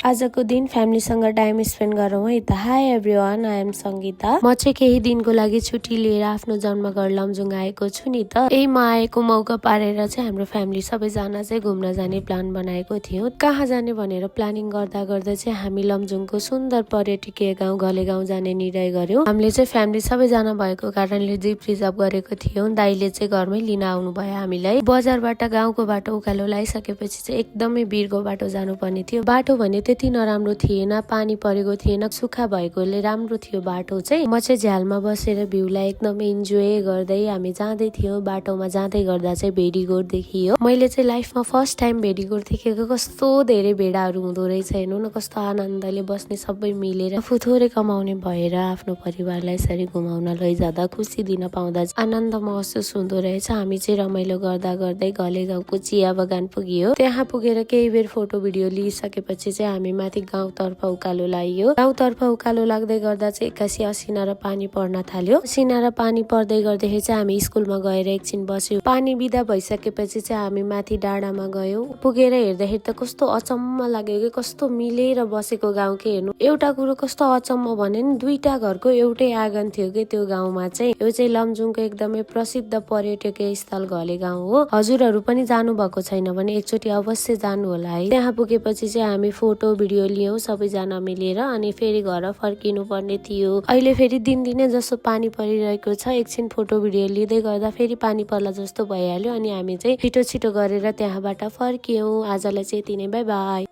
आजको दिन फ्यामिलीसँग टाइम स्पेन्ड गरौँ है त। Hi everyone, I am Sangita. म चाहिँ केही दिनको लागि छुट्टी लिएर आफ्नो जन्मघर लमजुङ आएको छु नि त। म आएको मौका पारेर चाहिँ हाम्रो फ्यामिली सबैजना चाहिँ घुम्न जाने प्लान बनाएको थियौँ। कहाँ जाने भनेर प्लानिङ गर्दा गर्दै चाहिँ हामी लमजुङको सुन्दर पर्यटकीय गाउँ गलेगाउँ जाने निर्णय गर्यौँ। हामीले चाहिँ फ्यामिली सबैजना भएको कारणले जिप रिजर्भ गरेको थियौँ। दाइले चाहिँ घरमै लिन आउनु भयो हामीलाई। बजारबाट गाउँको बाटो उकालो लगाइसकेपछि चाहिँ एकदमै भिरको बाटो जानुपर्ने थियो। बाटो भने त्यति नराम्रो थिएन, पानी परेको थिएन, सुक्खा भएकोले राम्रो थियो बाटो चाहिँ। म चाहिँ झ्यालमा बसेर भ्यूलाई एकदमै इन्जोय गर्दै हामी जाँदै थियौँ। बाटोमा जाँदै गर्दा चाहिँ भेडीगोठ देखियो। मैले चाहिँ लाइफमा फर्स्ट टाइम भेडीगोठ देखेको। कस्तो धेरै भेडाहरू हुँदो रहेछ हेर्नु न, कस्तो आनन्दले बस्ने सबै मिलेर आफू थोरै कमाउने भएर आफ्नो परिवारलाई यसरी घुमाउन लैजाँदा खुसी दिन पाउँदा आनन्द महसुस हुँदो रहेछ। हामी चाहिँ रमाइलो गर्दा गर्दै गले गाउँको चिया बगान पुगियो। त्यहाँ पुगेर केही बेर फोटो भिडियो लिइसकेपछि चाहिँ हामी माथि गाउँतर्फ उकालो लाग्यो। गाउँतर्फ उकालो लाग्दै गर्दा चाहिँ एक्कासी असिना र पानी पर्न थाल्यो। असिना र पानी पर्दै गर्दाखेरि चाहिँ हामी स्कुलमा गएर एकछिन बस्यौँ। पानी बिदा भइसकेपछि चाहिँ हामी माथि डाँडामा गयौँ। पुगेर हेर्दाखेरि त कस्तो अचम्म लाग्यो कि कस्तो मिलेर बसेको गाउँ के हेर्नु। एउटा कुरो कस्तो अचम्म भने नि, दुईटा घरको एउटै आँगन थियो कि त्यो गाउँमा चाहिँ। यो चाहिँ लमजुङको एकदमै प्रसिद्ध पर्यटकीय स्थल घले गाउँ हो। हजुरहरू पनि जानु भएको छैन भने एकचोटि अवश्य जानु होला है। त्यहाँ पुगेपछि चाहिँ हामी फोटो भिडियो लियौँ सबैजना मिलेर, अनि फेरि घर फर्किनु पर्ने थियो। अहिले फेरि दिनदिनै जस्तो पानी परिरहेको छ। एकछिन फोटो भिडियो लिँदै गर्दा फेरि पानी पर्ला जस्तो भइहाल्यो। अनि हामी चाहिँ छिटो छिटो गरेर त्यहाँबाट फर्कियौँ। आजलाई चाहिँ यति नै, बाई बाई।